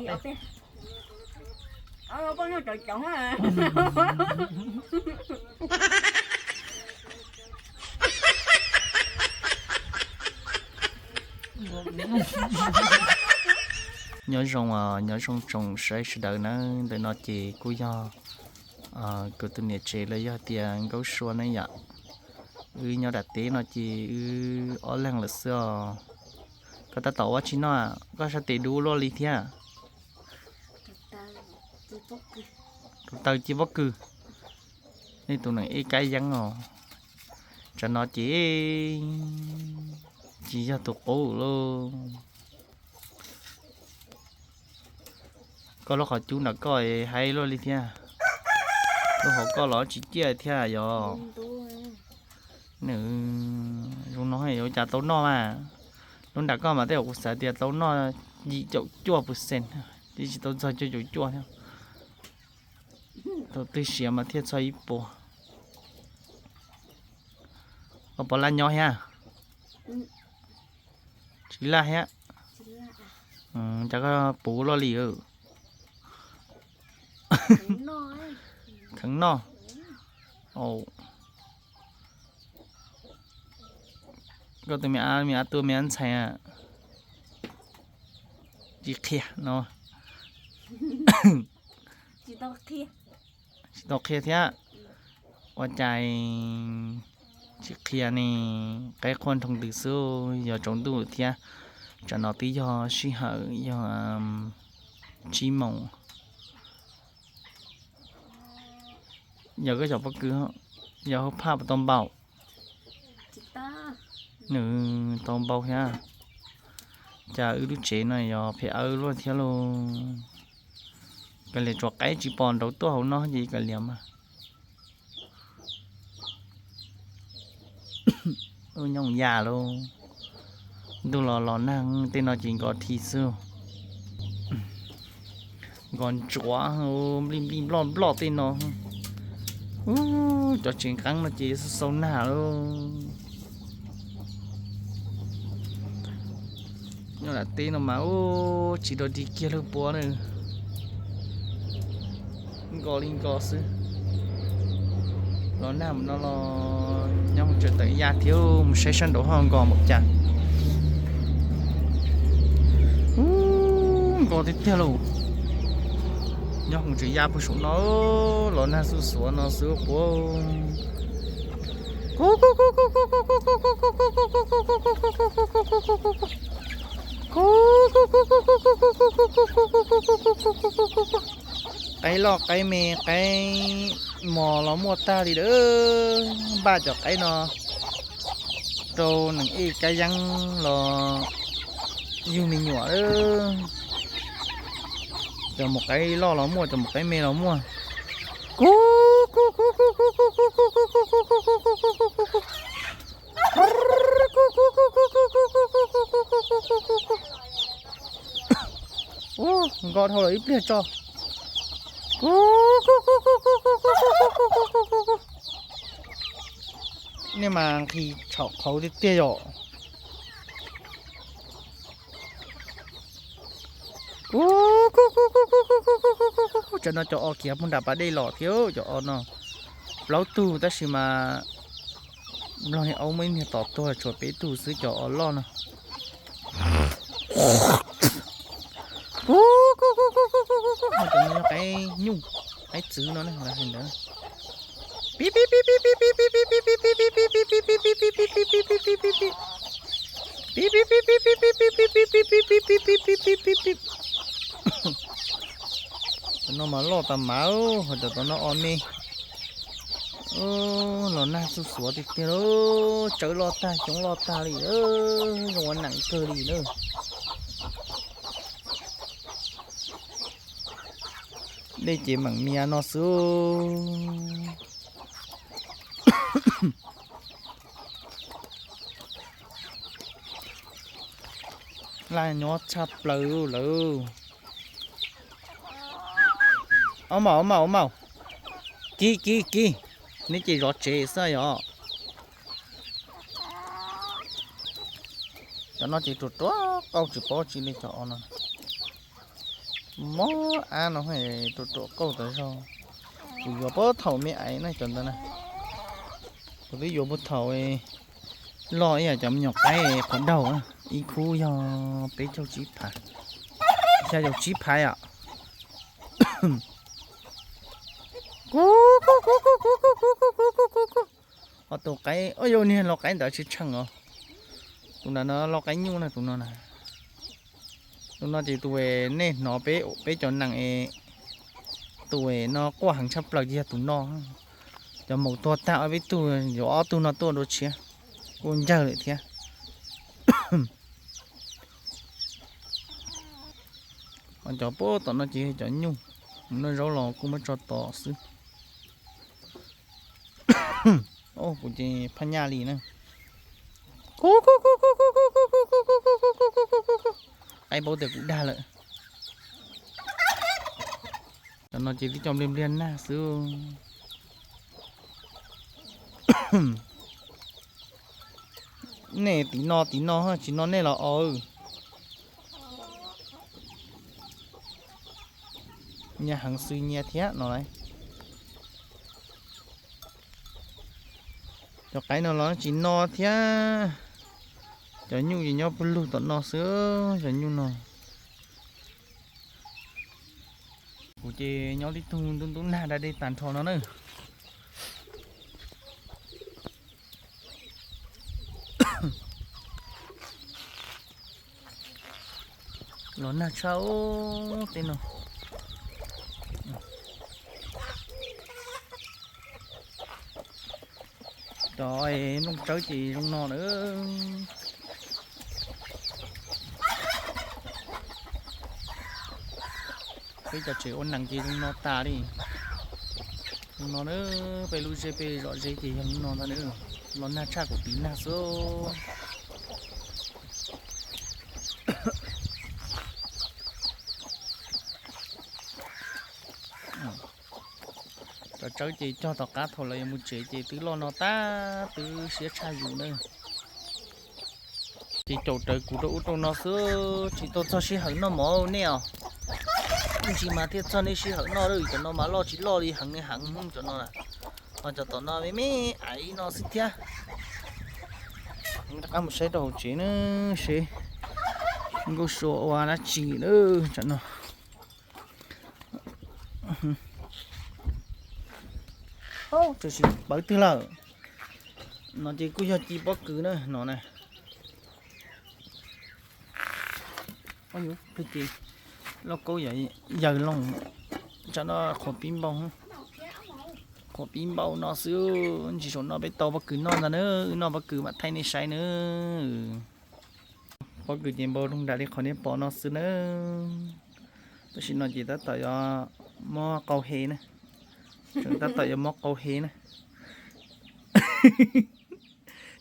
Nyob zoo, nyob zoo tsoom saib sawv daws na, ntawm no ces kuj yog kuv tus niam tsev los yog tias Nkauj Sua ne yom. Wb nyob nram teb no ces wb ob leeg lawm xwb os. Koj tab tom ua tsi noj? Koj sab tes dub luaj li thiab. Tus taw ci pob kws. Nej tus neeg ej kab yeeb os. Tsam no ces tsis yog tus qub lauj. Koj lub qhov cub nram koj haib luaj li thiab. Lub hauv koj los tsis ciaj thiab yog. Nws zoo no yuav ua cas tau noj mas. Lub nram koj mas tej zaum kuv xav tias tau noj yim caum cuaj pus xees, twb tsis tau txog cuaj caum cuaj thiab. Thaum twg siav mas thiaj txog ib puas. Koj puas laj nyob thiab? Tsis laj thiab. Cas koj puv luaj li? Kheev noj. Koj tus me ab, me ab tuaj me ab ntxhais tsis qhia no. Tsis tau qhia thiab. Ua cas tsis qhia ne? Qaib qhuaj nroo ntws xwb, yog tsaus ntuj thiab. Tsam no twb yog sij hawm yog tsib moos. Yog koj cov pob kws, yog hauv phaj puas tau npau? Nws tau npau thiab. Cas wb lub tsev no yog phem awb luaj thiab lauj. Kav liam tsuas qaib tsis pom nraud tuaj hauv no ces kav liam mas. Nyooj yaj lauj. Ntuj los los nag tej no ces nkos thi xwb. Nkos ntsuav nplij nplij nploj nploj tej no. Ub, cov tsev nqeeb no ces xau nag lauj. Nyob nram teb no mas ub, tsis rau ris kiag lawg puav na. Nkos li nkos xwb. Los nag mus no los nyob mus tseem tawm yaj thiab, mus saib sab nraud ho nkos npaum cas. Ub, nkos tiag tiag lauj. Nyob mus tseem yaj puag saum no, los nag xuj xuav no xwb puav. Qaib loj qaib me qaib mos los muaj tag li lawm. Npaj cov qaib no rau neeg ej kab yeeb los yug me nyuam. Cov mus qaib loj los muaj, cov mus qaib me los muaj. Ub, nkos dhau lawm ib pliag tso. Nej mas nqhis tshauv qhauv tiag tiag yom. Tsam no cov os khiav puag nram pas dej los thiab cov os no. Plaub tug tab sis mas nplog niag aub muaj ib niag tom tuag tshuav peb tug xwb cov os loj no. Cov no yog qaib nyuj, qaib txwv no ne, lawv hais ntawd. Cov no mas loj tas mas, ho cov tom no os me. Los nag xuj xuav tiag tiag lauj, tsawb loj tag xyoob loj tag li, zoo ua neem kawg li na. Dej ces meem mias no xwb. Laj nyob tshaj plaws lawm. Ob maum, ob maum, ob maum. Kiv, kiv, kiv. Neb ces zov tsev xwb yom. Cov no ces ruam ruam qauj tsis paub tsi li cov os no. Mob ab no, ruam ruam qauj tas zog. Kuv yuav puag thaum me aiv na cov ntawd na. Kuv twb yuav puag thaum loj ib yam cov me nyuam qaib qhov daug, ib khub yog peb caug tsib phav, xya caum tsib phav yom. Ho tus qaib, o yau niag los qaib ntawd tsis tsheej os. Tus ntawd no los qaib nyuj na, tus no na. Tus no ces tus nej hnov peb, peb cov nees es tus no quaj heev tshaj plaws ces yog tus no. Cov maum tuag tag ob peb tug, yuav ob tug no tuaj dua tshiab, kuj ncawg lawm thiab. Ho cov puag tom no ces yog cov nyuj, mus noj zaub los kuj muab tso tos xwb. Kuv ces phaj nyaj li na. Qaib paub tias kuv dag lawm. Cov no ces twb cov npliag npliag nag xwb. Nej tim no tim no, tsis no nej los os. Nyias heev xwb nyias thiab no lauj. Cov qaib no los tsis no thiab. Cov nyuj ces nyob pug lug tom no xwb, cov nyuj no. Kuv ces nyob tib tug ntub ntub nag da dej tag nrho no na. Los nag tshaj ub teb no. Cov nplooj tsawb ces zoo no na. Peb cov tsev ua nees ces zoo no tas li. Zoo no na, peb lub zej peb zos zeb ces yog zoo no ntag na. Los nag tshaj kuv tiv nag xwb. Cov tsawb ces cog tom qab thaum lawv yuav mus tsev ces twb loj no tag, twb siab tshaj yus na. Ces caum rawv kuv rau ub rau no xwb, tsis tau txog sij hawm noj mov nej os. Ib ntsis mas thiaj txog nej sij hawm noj, cov no mas loj tsis loj li, heev li heev cov no. Ho cov tom no me me aiv no xwb thiab. Rov qab mus saib rau hauv tsev na, seb Nkauj Sua ua dab tsi na, tsam no. Tam sim pawv twg lawm. No ces kuj yog ci pob kws na no na. Ces lauj kaub yaws loo, tsam no qhuav pib npau, qhuav pib npau no xwb. Ntsis saum no peb tau pob kws noj ntag na, wb noj pob kws mam thaij nej saib na. Pob kws ces npau zoo nraim li qhov nej pom no xwb na. Tam sim no ces tab tom yuav muab qau he na. Tseem tab tom yuav muab qau he na.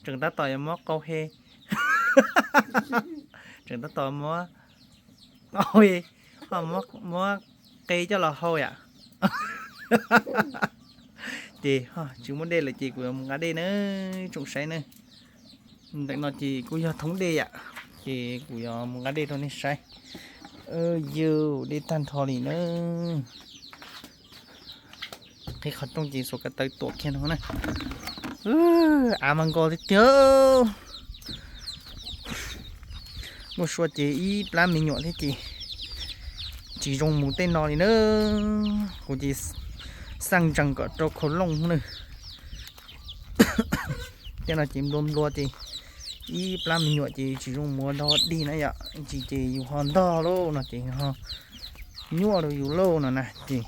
Tseem tab tom yuav muab qau he. Tseem tab tom muab qau he, ho muab qe coj los hau yam. Ces tsis muaj dej lawm ces kuv yuav mus nqa dej na, tsoom saib na. Ntawm no ces kuj yog thoob dej yam, ces kuv yuav mus nqa dej rau nej saib. Yus dej tag nrho li na. Qhib qhov rooj ces xuas ko taw tuam kiag no na. Av mas nkos tiag tiag. Muaj sua ces ib plab me nyuam thiab ces tsis zoo mus tej no li na. Kuv ces xaj ntsees kom rau khau looj na. Tej no ces nplua nplua ces ib plab me nyuam ces tsis zoo mus ua dog dig na yom, tsis ces yus ho ntog lauj no ces ho nyuaj rau yus lauj no na ces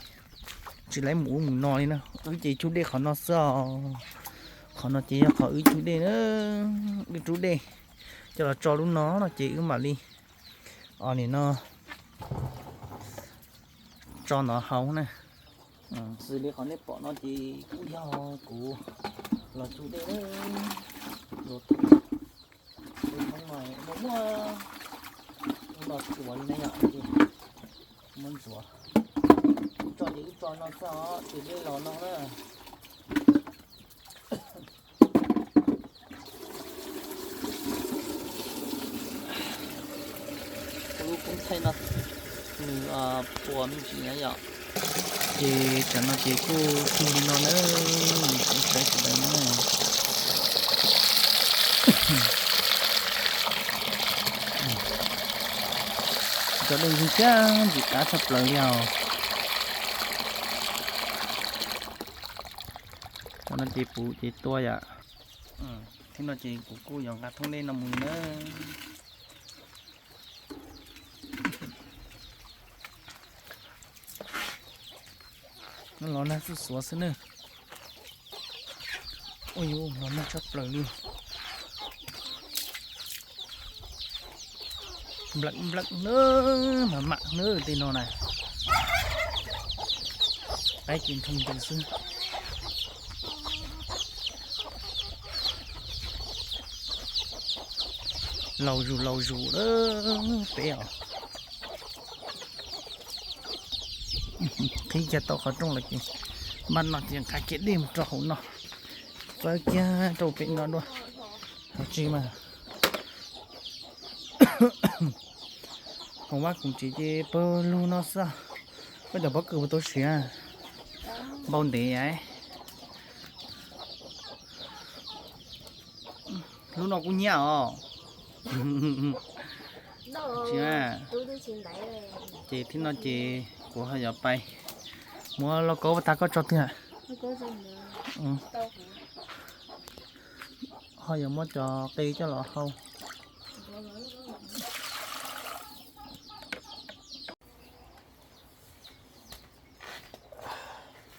tsis laiv mus ub mus no li na. Wb ces cug dej qhov no xwb os. Qhov no ces yog qhov wb cug dej na, wb rub dej coj los tso lub no no ces wb mam li, o, nim no tso no hauv na. Xws li qhov nej pom no ces kuj yog kuv los cug dej na. Tus thoob no muaj muaj, muaj no tsuas li na yom, ces muab ntxuav. Wb tso ces wb tso no xwb os, ces dej los no na. Kuv lub koob thaij no, kuv Nws puas me ntsis na yom. Ces tsam no ces kuj txug li no na, saib sawv daws na. Cov dej ntxhwb thiab ntxim qab tshaj plaws li os. Cov no ces puv ces tua yom. Thiab no ces kuv kuj yuav nqa thoob dej no mus na. Los nag xuj xuav xwb na. Ua yuav los nag tshaj plaws li. Npleem npleem na, mam mam na tej no na. Qaib ces nrhoo ntws xwb. Laus zus laus zus lawm peb os. Qhib kiag tau qhov rooj lawm ces npaj no ces nqa kiag dej mus rau hauv no, txawb kiag rau pem no dua. Hauv tsis mas, hauv vaj koom tsev ces pawg lug no xwb. Koj cov pob kws puas tau siav? Npau ntev. Lub no kuj nyiam os. Ces thib no ces kuv ho yuav pais muab lauj kaub tag koj tso twg. Ho yuav muab cov qe coj los hau.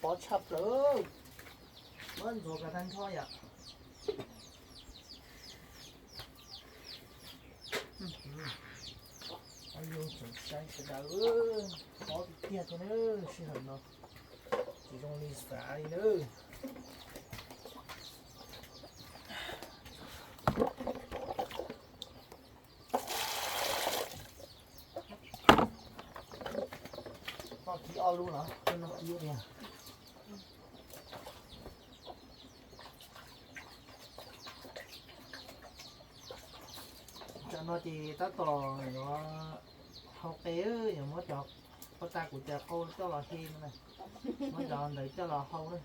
Pov tshaj plaws, muab ntxuav kom tag nrho yom. Yus tseem sai sawv daws, pov tiag tiag thiab na, sij hawm no tsis zoo li xav li na. Koj kib ob lub los koj no kib tiag. Tsam no ces tab tom yuav hau qe, yuav muab cov pov tas kuv cov qau coj los he no na, muab cov ntawd coj los hau na.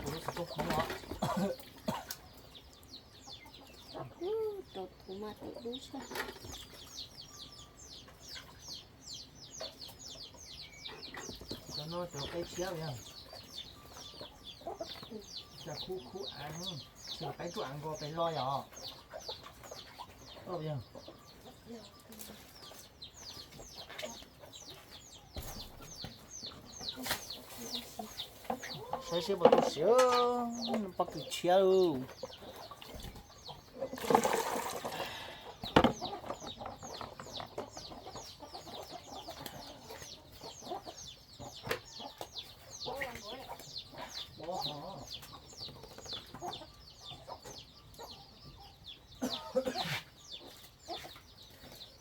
Kuv lub xov tooj khoov os. Rau tus mas tus dub xwb. Cov no cov qe tshiab yog, cov khub khub av, tsis qaib tsuj av nkaus pes los yom. Yog. Saib seb puas tu siav, pob kws tshiab lauj.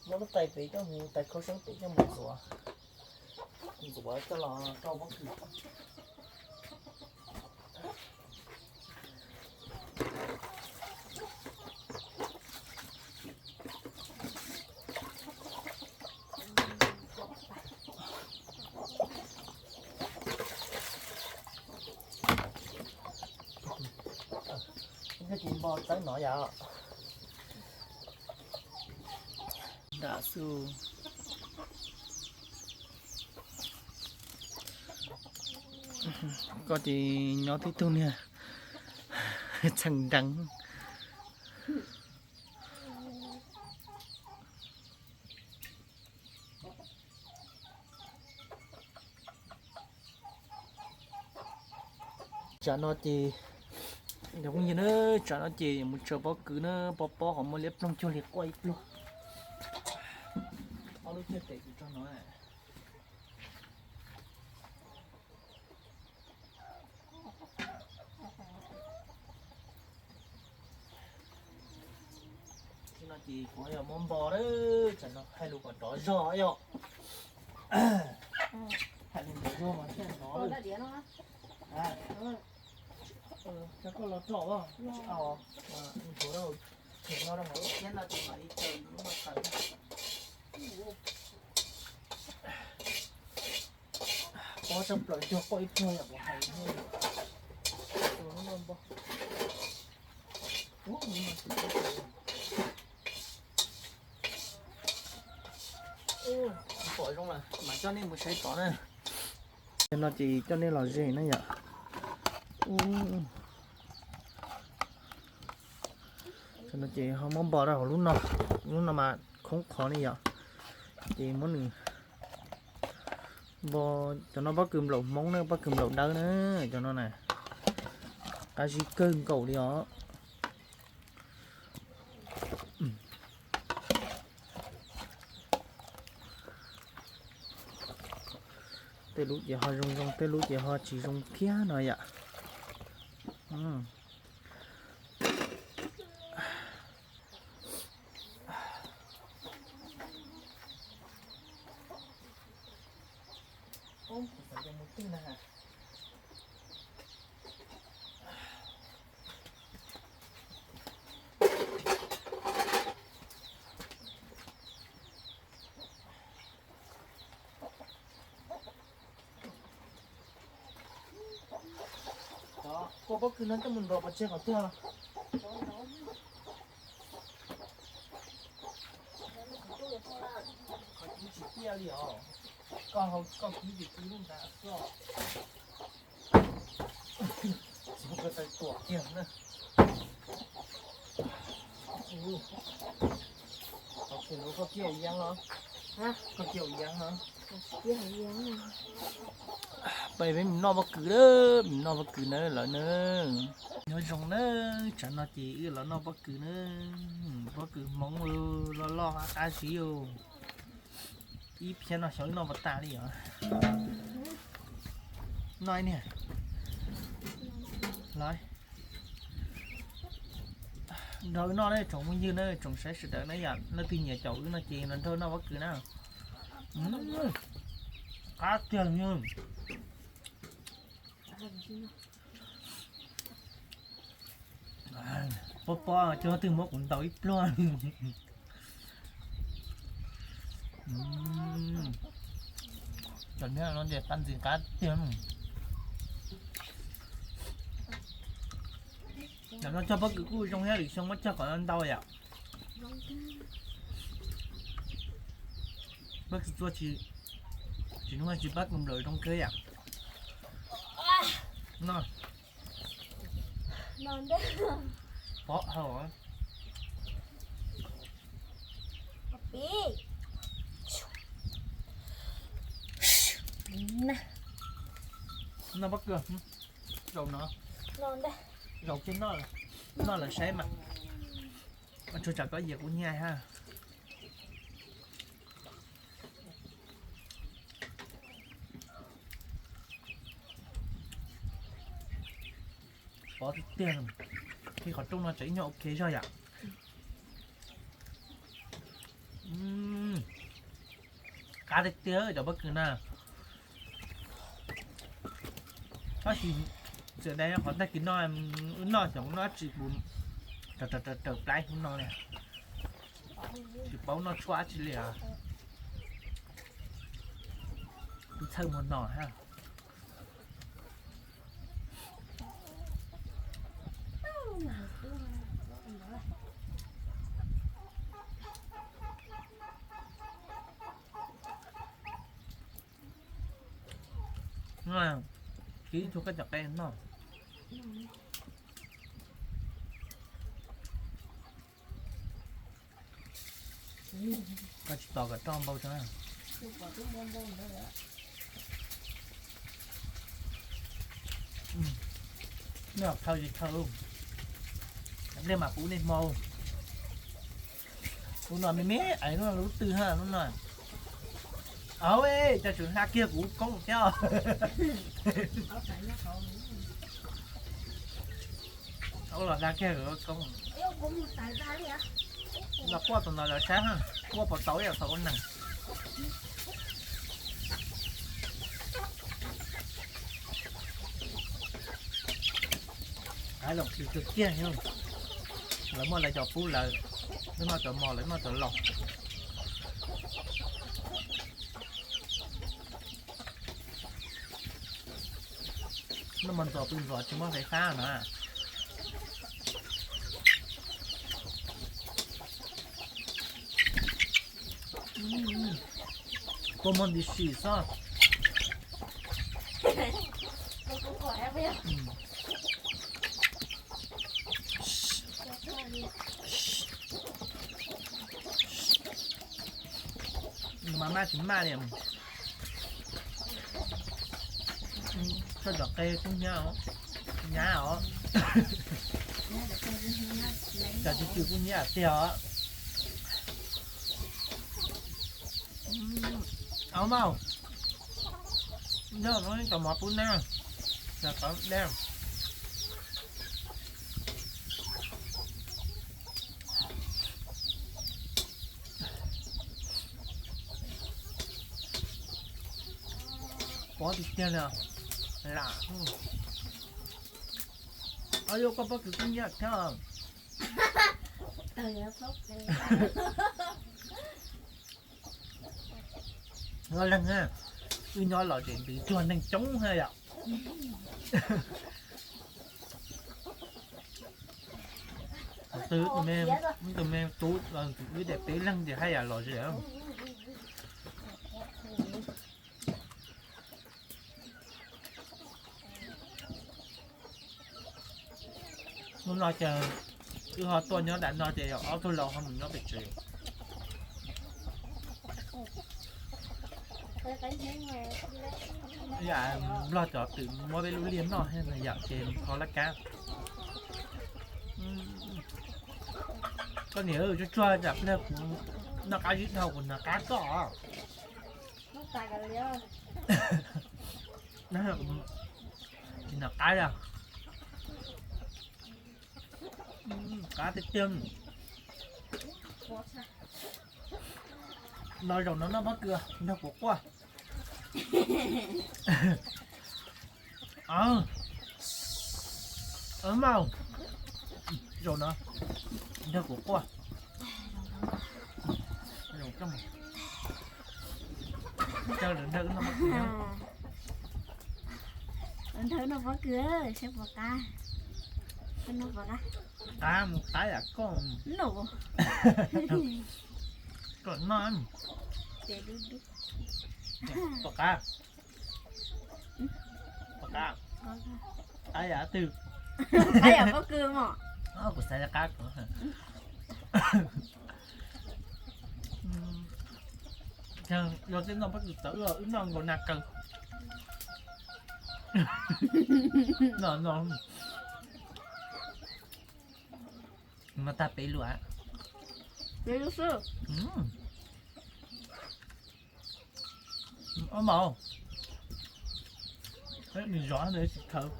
Muab lub tais pem coj mus, tais khaub seeb pem coj mus ntxuav, ntxuav coj los rau pob kws. Koj tsis npo txawb no yom. Nram xu, koj ces nyob twb tug niag txheem nreev. Tsam no ces, cov phooj ywg na, tsam no ces yuav mus tsaws pob kws na, pob pob qhov muaj liab ploog cuag li quaj ib pluag. Ob lub cag tes kuv tso no. Thib no ces kuv yuav muab npo lawm, tsam no hais lus kom nrov zog yom. Hais lus nrov zog mas thiaj nrov. Cov koj los rau, nthuav rau, no rau hauv lub phiab no ces mam li tsaws lub no tawm. Pob tsawg plaws cog koj ib pliag yom, kuv hais lub no npo. Pom zoo lawm mas coj nej mus saib tod na. No ces coj nej los ze na yom. No ces ho muab npo rau hauv lub no, lub no mas khoob qhov ne yom. Ces muab nws npo, cov no pob kws nplaum Hmoob na, pob kws nplaum dawb na, cov no na. Qab zib kawg nkaus li os. Tej lub ces ho zoo zoo, tej lub ces ho tsis zoo thiab no yom. Koj pob kws no coj mus nrov pov tseg qhov twg? Qhov twg tsis tiaj li os. Koj, koj kwv ces kwv lub nrad xwb. Tsis muaj koj tau tuam kiag na. Koj kiag ua yeeb los? Koj kiag ua yeeb los? Peb mus noj pob kws, mus noj pob kws na lawm na. Nyob zoo na, tsam no ces wb los noj pob kws na. Pob kws Hmoob loj loj qab zib. Ib phiab no xyov wb noj puas tas li os. Noj ib niag los nrog wb noj na tsoom phooj ywg na, tsoom saib sawv daws na yom, leej twg nyiam caum wb no ces los nrog noj pob kws na. Qab tiag. Pob pob coj twg muab kuv ntaus ib pluag. Cov niag no ces qab ntxim qab tiag. Cov no cog pob kws kuj zoo thiab, lwm xyoo muab cog kom ntau yom. Pob kws txua tsis, tsis hnub tsis pob kws nplaum zoo kawg yom. No. Pov hau. Noj pob kws, zaum no, zaum kiag noj, noj lawm saib mas. Tsuas tsam koj yias kuv nyiaj ha. Pov tiag tiag, khi qhov rooj no tseem ib nyuag ok zog yom. Qab tiag tiag cov pob kws na. Tab sis txiv dais qhov tag kis no, wb noj xyov noj dab tsi kuv raws raws plaub hnub no li, tsis paub noj tshuaj dab tsi li os. Txhawj muag no ha. Kib tug koj cov qe noj. Koj tsis tos kom roj npau tso. Nej thaw tsis thaw, nej mas kuv nej hmo. Lub no me me es lub no lub twg ha lub no. Au, cas tseem hla kiag kuv koob thiab. Au, los hla kiag kuv koob. Los quaj tom no lawv saib ha, quaj puas tau ib yam thaum ua neeg. Lawv tiag tiag, lawv muaj lawv cov pub lawv, lawv noj cov mos lawv noj cov laus. Noj mov ntxov pw ntxov tsis muaj fais fab na. Kua muag ntxim sim xwb. Mas maj tsis maj li. Koj cov qe kub hnyiab os, hnyiab os. Cov tsw tsw kub hnyiab tiag os. Au maj, nyob no cov mov pub nab, cov qab dab. Pov tiag tiag li. Lam, au yog koj pob kws kub hnyiab thiab. Leej, wb nyob los tseem ntws cuag neeg coob thiab yom. Tus me tub, wb daim peb leeg ces haj yam lom zem. Hnub no ces wb ho tuaj nyob nram no ces ob tug laus ho mus nyob pem tsev. Yam Nplog cov twm muab peb lub liaj noj thiab yam ces kho laj kab. Koj niam, tsuag tsuag tsam pliag kuv noj qab zib dhau kuv nov qab koj. Tsis nov qab li. Qab tiag tiag. No zaum no noj pob kws nrog kuv quaj. Zaum no nrog kuv quaj. Zaum coj mus. Nrog lawv nrog wb noj pob kws. Nrog wb noj pob kws saib puas qab. Koj noj puas qab? Qab mus qab yam koj. Koj noj. Puas qab? Puas qab? Qab yam twg? Qab yam pob kws mog. Kuv xav qab kuv. Yog tej noj pob kws txawv wb noj nkaus na kaw. No no, no tag peb lub a. Ob maum, nws zov ntawd tsis khaws.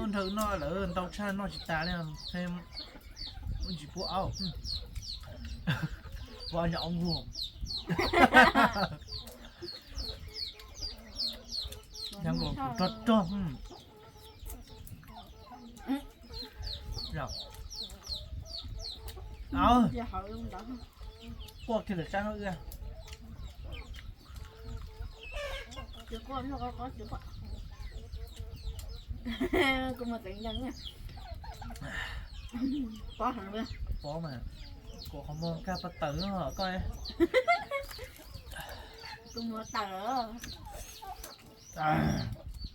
Nrhawv noj lawm ntau tshaj noj tsis tas li, tsis pub aub, pub nyob ob nkuj. Nyob nkaus kuv rog rog. Quaj kiag lawm sab no wb. Kuv mus tsev nkees. Pob mas, kuv qhov muag nkag paj tawm koj. Kuv mus tawm.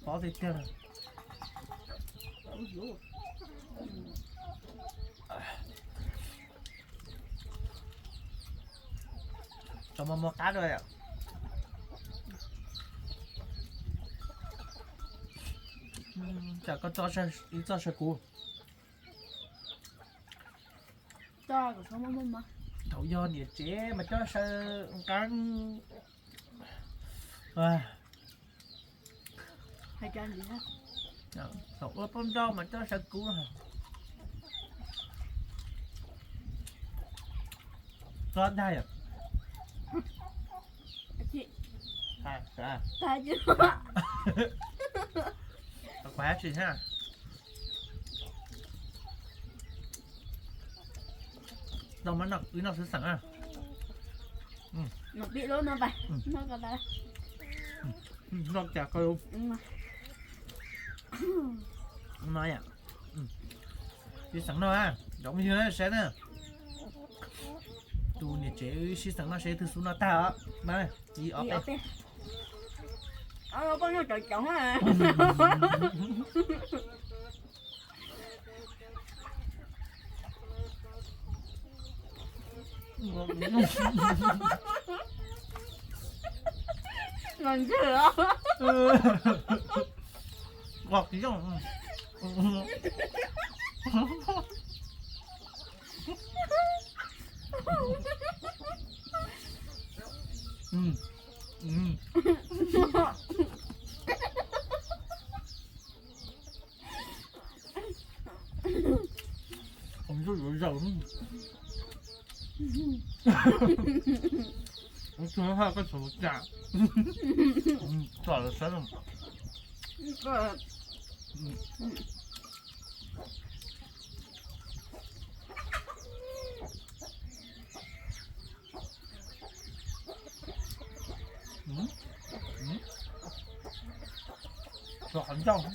Pob tiag tiag. Cov mos mos qab rau. Tsam koj tso ib txoj saw kuv. Thaum yog niam tsev mas coj saw nqeeb. Thaum ua poj nrauj mas coj saw kuv. Txob dag yom. Pab tsis thiab. Tau mas no wb noj sib xeem na. Noj cas ko no. Sib xeem noj, cov phooj ywg saib na. Tus niam tsev wb sib xeem noj seb twg xub noj tag os. Ib ob peb. Qhov ntsuj yuav zaws. Ub, tsuag haj koj txhob mus cam. Txom lawv saib. Tsuag qhov ncauj.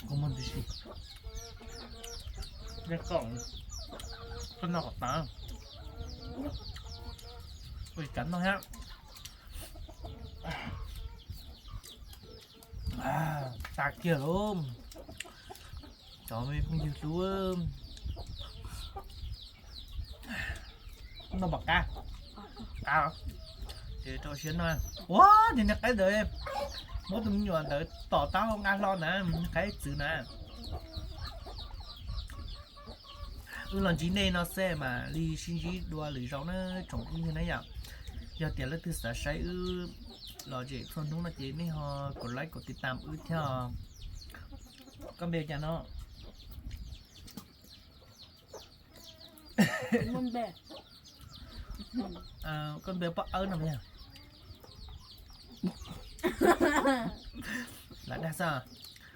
Koj muaj ntsis si. Koj, koj noj kom tas. Ua cas noj thiab. Tas kiag lauj. Cov me phooj ywg hlub, noj pom qab, qab, ces rau siab noj. Ua, niag qaib ntawd, muab tus me nyuam ntawd tom taub hau nqa hlo na, niag qaib txwv na. Wb los ntsib nej no xwb mam li sib ntsib dua lwm zaus na tsoom phooj ywg na yom. Yog tias leej twg xav saib wb los zem txhua hnub no ces nej ho kom like kom tiv tam wb thiab. Koj npe cas no? Koj npe poj awb no yog? Lam dag xwb.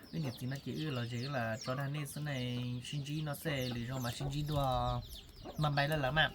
Wb niam txiv no ces wb los zem los tso dag nej xwb ne, sib ntsib no xwb, lwm zaus mas sib ntsib dua, mas npais lawm lawm mas.